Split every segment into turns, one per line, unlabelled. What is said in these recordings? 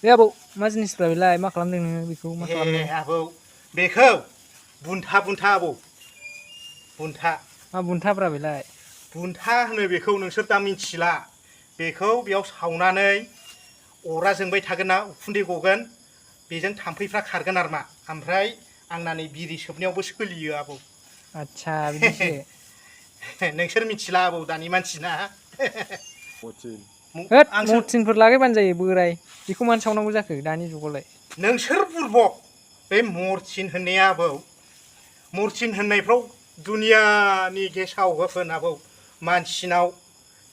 बे आबौ मा जिनिसफ्रा बेलाय मा खालामदों नोङो बेखौ मा खालामदों?
आबौ बेखौ बुन्था आबौ बुन्था
मा बुन्थाब्रा बेलाय?
बुन्था होनो बेखौ नोंसोर दा मिथिला बेखौ बेयाव सावनानै अरा जोंबाय थागोन ना उखुन्दै गगोन बेजों थाम्फैफ्रा खारगोन आरो मा ओमफ्राय आंना नै बिरि सोबनायावबो सोलियो आबौ।
आदसा बिदिसो।
नोंसोर मिथिला आबौ दानि मानसिना।
होद
आंसो
मरटिनफोर लागायबानो जायो बोराय बेखौ मानो सावनांगौ जाखो दानि जुगावलाय?
नोंसोर बुरबक बे मरटिन होननाया आबौ मरटिन होननायफ्राव दुनियानि गेसाव गोफोन आबौ मानसिनाव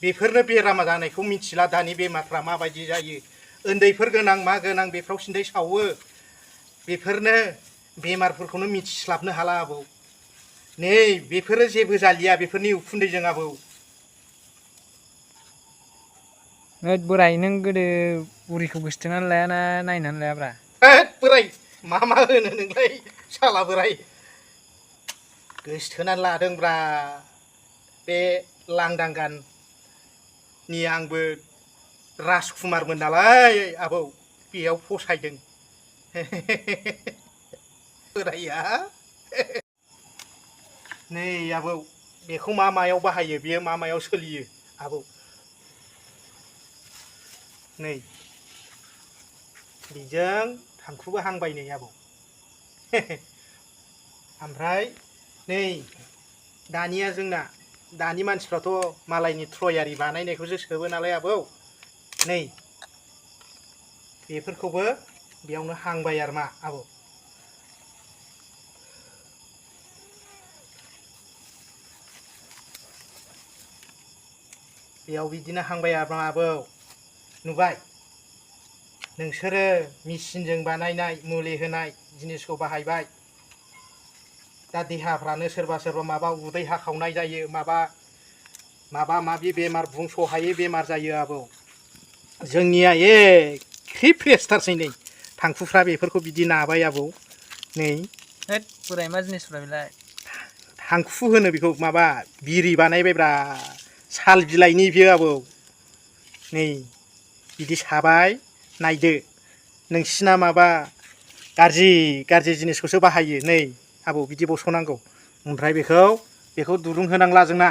बेफोरनो बेराम जानायखौ मिथिला दानि बेमारफ्रा माबायदि जायो उन्दैफोर गोनां मा गोनां बेफ्राव सिन्थाय सावो बेफोरनो बेमारफोरखौनो मिथिस्लाबनो हाला आबौ नै बेफोरो जेबो जालिया बेफोरनि उखुन्दैजों आबौ।
होद बोराय नों गोदो बुरिखौ गोसोथोनानै लायाना नायनानै लायाब्रा?
होद बोराय मा होनो नोंलाय साला बोराय गोसोथोनानै लादोंब्रा बे लांदां गाननि आंबो राजकुमारमोन नालाय आबौ बेयाव फसायदों बोराया। नै आबौ बेखौ मा मायाव बाहायो बेयो मा मायाव सोलियो आबौ नै बेजों थांखुबो हांबाय नै आबौ ओमफ्राय नै दानिया जोंना दानि मानसिफ्राथ' मालायनि ट्रयारि बानायनायखौसो सोबो नालाय आबौ नै बेफोरखौबो बेयावनो हांबाय आरो मा आबौ। बेयाव बिदिनो हांबाय आरो आबौ नुबाय नोंसोरो मेचिनजों बानायनाय मुलि होनाय जिनिसखौ बाहायबाय दा देहाफ्रानो सोरबा सोरबा माबा उदै हाखावनाय जायो माबा माबि बेमार बुंस'हायै बेमार जायो आबौ जोंनिया एखे फ्रेसथारसै नै थांखुफ्रा बेफोरखौ बिदि नाबाय आबौ नै।
होद बोराय मा जिनिसफ्रा बेलाय?
थांखु होनो बेखौ माबा बिरि बानायबायब्रा साल बिलाइनि बियो आबौ नै बिदि साबाय नायदो नोंसिना माबा गाज्रि जिनिसखौसो बाहायो नै आबौ बिदि बस'नांगौ ओमफ्राय बेखौ दुरुं होनांला जोंना।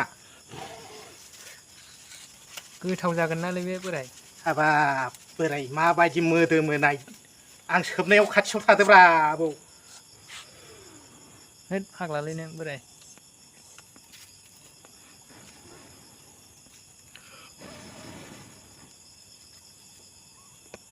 गोथाव जागोन नालै बे बोराय।
हाबाब बोराय माबायदि मोदोमोनाय आं सोबनायाव खाथियाव थादोब्रा आबौ।
होद फाग्लालै नों बोराय।